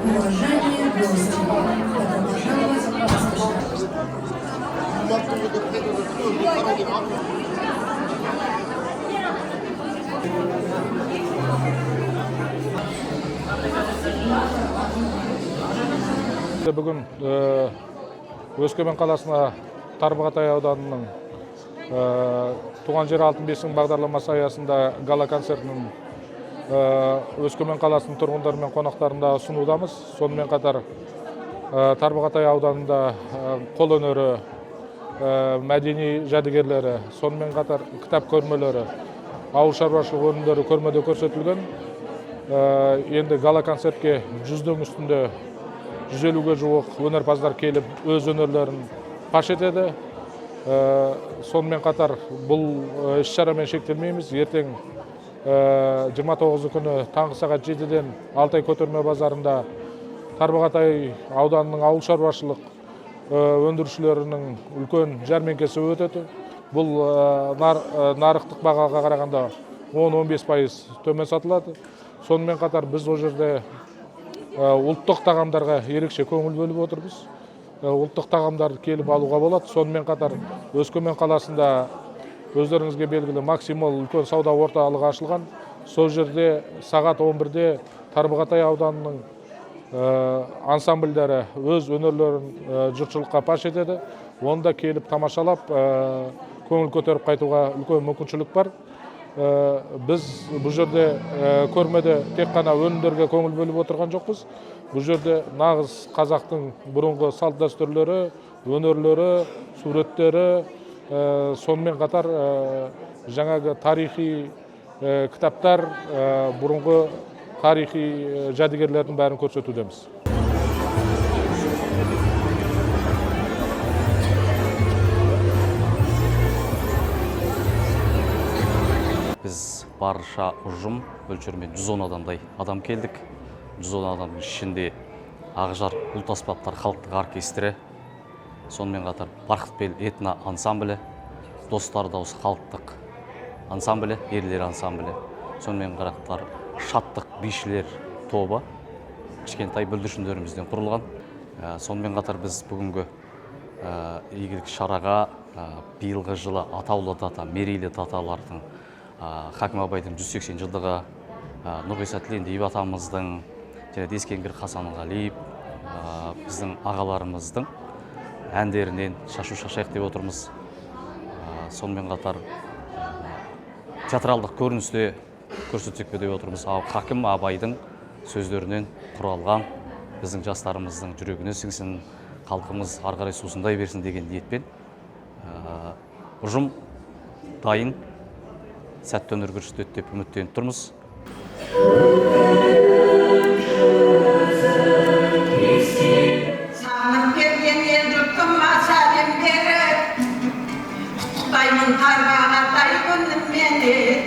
Уважаемые гости, добро пожаловать в Бүгін Өскемен қаласына Тарбағатай ауданының «Туған жер алтын бесік» бағдарламасы аясында гала концертінің Өскемен қаласының тұрғындары мен қонақтарына ұсынудамыз. Сонымен қатар Тарбағатай ауданында қолөнері, мәдени жәдігерлері, сонымен қатар кітап көрмелері, ауыл шаруашылық өнімдері көрмеде көрсетілген. Енді гала концертке 100-дің үстінде, 150-ге жуық өнерпаздар келіп, өз өнерлерін паш етеді. Сонымен қатар бұл іс шарамен шектелмейміз. Ертең 29 күні таңғы сағат 7-ден Алтай көтерме базарында Тарбағатай ауданының ауыл шаруашылық өндірушілерінің үлкен жәрмеңкесі өтеді. Бұл нарықтық бағаға қарағанда 10-15% төмен сатылады. Сонымен қатар біз ол жерде ұлттық тағамдарға ерекше көңіл бөліп отырмыз. Ұлттық тағамдарды келіп алуға болады. Сонымен қатар Өскемен қаласында өздеріңізге белгілі Максимол үлкен сауда орталығы ашылған. Сол жерде сағат 11-де Тарбағатай ауданының ансамбльдері өз өнерлерін жұртшылыққа паш етеді. Онда келіп тамашалап, көңіл көтеріп қайтуға үлкен мүмкіншілік бар. Біз бұл жерде көрмеде тек қана өнімдерге көңіл бөліп отырған жоқпыз. Бұл жерде нағыз қазақтың бұрынғы салт дәстүрлері, өнерлері, суреттері, сонымен қатар жаңағы тарихи кітаптар, бұрынғы тарихи жәдігерлердің бәрін көрсетудеміз. Біз барша ұжым мөлшерімен 110 адамдай адам келдік. 110 адамның ішінде Ақжар ұлт аспаптар халықтық оркестрі, сонымен қатар Барқытбел этно ансамблі, Достар дауысы халықтық ансамблі, ерлер ансамблі, сонымен қатар Шаттық бишілер тобы кішкентай бүлдіршіндерімізден құрылған. Сонымен қатар біз бүгінгі игілік шараға биылғы жылы атаулы дата, мерейлі даталардың, Хакім Абайдың 180 жылдығы, Нұрғиса Тілендиев атамыздың және де Ескендір Хасанғалиев, біздің ағаларымыздың әндерінен шашу шашайық деп отырмыз. Сонымен қатар театралдық көріністе көрсетсек пе деп отырмыз. Ал Хакім Абайдың сөздерінен құралған біздің жастарымыздың жүрегіне сіңсін, халқымыз ары қарай сусындай берсін деген ниетпен ұжым дайын, сәтті өнер көрсетеді деп үміттеніп тұрмыз. Сағынып келген ел жұртыма сәлем беріп, құттықтаймын Тарбағатай күніменен.